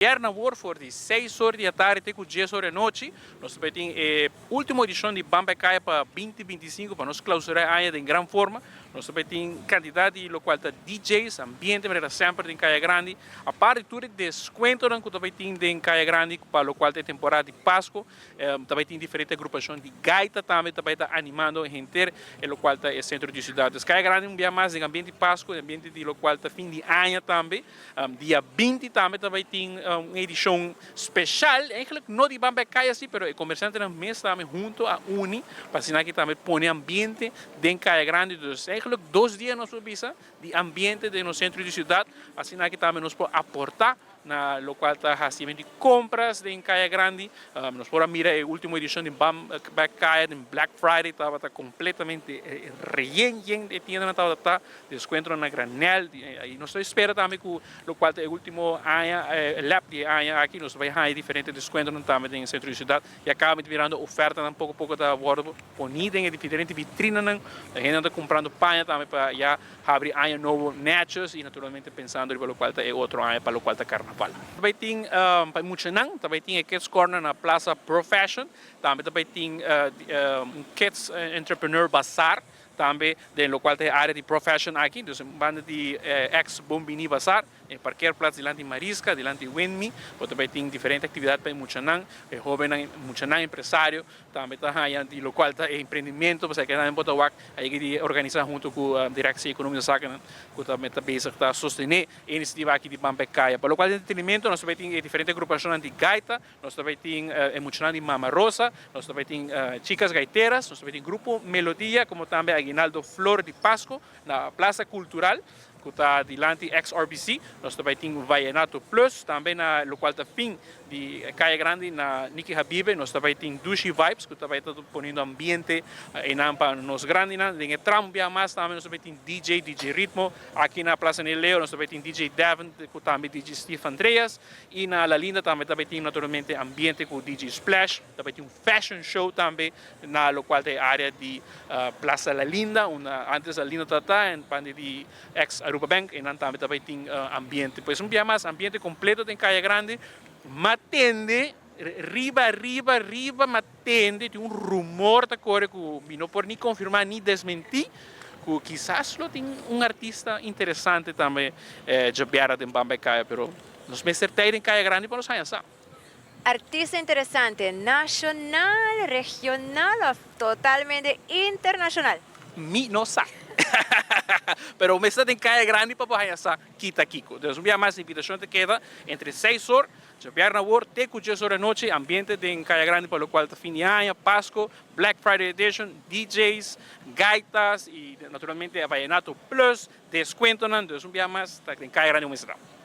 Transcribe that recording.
Djabièrnè awor for di 6 or di atardi te ku 10 or di anochi, nos ta tin e último edishon di Ban Bèk Kaya pa 2025, pa nos klousurá aña den gran forma. Nos tambe tin kantidat di lokual ta DJs, ambiente manera semper den Kaya Grandi. Aparte tur deskuento ku tambe tin den Kaya Grandi pa lokual ta temporada di Pasku, tambe tin diferente agrupashon di gaita tambe tambe ta animando henter e lokual ta e sentro di siudat. Kaya Grandi un dia mas den ambiente di Pasku, ambiente di lokual ta fin di aña tambe. Dia 20 tambe tin un edishon spesial, eigenlijk no di Ban Bèk Kaya si, pero e komersiantenan mes tambe huntu a uni, pa asina aki tambe pone ambiente den Kaya Grandi. Dus eigenlijk 2 dia nos por bisa di ambiente den sentro di siudat, asina aki tambe nos por aportá na lokual ta hasimentu di kompras den Kaya Grandi. Nos por mira e último edishon di Ban Bèk Kaya di Black Friday, tabata kompletamente yen yen di tienda, tabata deskuento na granel i nos ta spera tambe ku lokual ta e último aña lèp di aña aki nos ta bai haña diferente deskuento tambe den sentro di siudat i kaba mirando oferta nan poko poko ta wòrdu poní den diferente vitrina nan hende ta kumprando paña tambe pa ya habri aña nobo netjes i naturalmente pensando riba lokual ta e otro aña pa lokual ta karnaval. Tambe tin pa muchanan, tambe tin e Kids Corner na Plaza Pro Fashion, tambe tin un Kids Entrepreneur Bazaar tambe den lokual ta área di Pro Fashion aki, dus banda di ex Bombini Bazaar, e parkeerplaats dilanti Marisca, dilanti Winmi, bo tambe tin diferente aktividat pa muchanan, hóbennan, muchanan empresario, tambe ta haña di lokual ta emprendimentu, pasobra ku nan por ta wak, ei di organisá huntu ku Direktie Economische Zaken, ku tambe ta bezig ta sostené e inisiativa aki di Ban Bèk Kaya. Pa lokual entretenimento, nos tambe tin diferente agrupashon di gaita, nos tambe tin muchanan di Mama Rosa, nos tambe tin Chicas Gaiteras, nos tambe tin Grupo Melodia, komo tambe Aguinaldo Flor di Pasco na Plaza Cultural, ku ta dilanti XRBC. Nos tambe tin Vallenato Plus, tambe na lokual ta fin di Kaya Grandi na Niki Habibe, nos tambe tin Dushi Vibes, ku tambe ta poniendo ambiente einan pa nos grandinan. Den e tramo bia mas tambe nos tambe tin DJ, DJ Ritmo, aki na Plaza Leo nos tambe tin DJ Devin, ku tambe DJ Steve Andreas, i na La Linda tambe tin naturalmente ambiente ku DJ Splash, tambe tin un fashion show tambe na lokual ta área di Plaza La Linda, unda antes La Linda tabata, banda di ex Aruba Bank, i nan tambe tin ambiente. Pues un dia mas, ambiente kompleto den Kaya Grandi. M'a tende, riba, riba, riba, m'a tende, tin un rumor ta kore ku mi no por ni konfirmá ni desmentí, ku kisas lo tin un artista interesante tambe djabièrnè den Ban Bèk Kaya, pero nos mester t'ei den Kaya Grandi pa nos haña sa. Artista interesante, nashonal, regional òf totalmente internashonal? Mi no sa. Pero mester den Kaya Grandi pa haña sa kita kiko. Dus un dia mas, invitashon ta keda entre 6 or, djabièrnè awor, te ku 10 or anochi, ambiente den Kaya Grandi pa lokual ta fin di aña, Pasku, Black Friday Edition, DJs, gaitas i naturalmente Vallenato Plus, deskuento nan, dus un dia mas, ta den Kaya Grandi mester.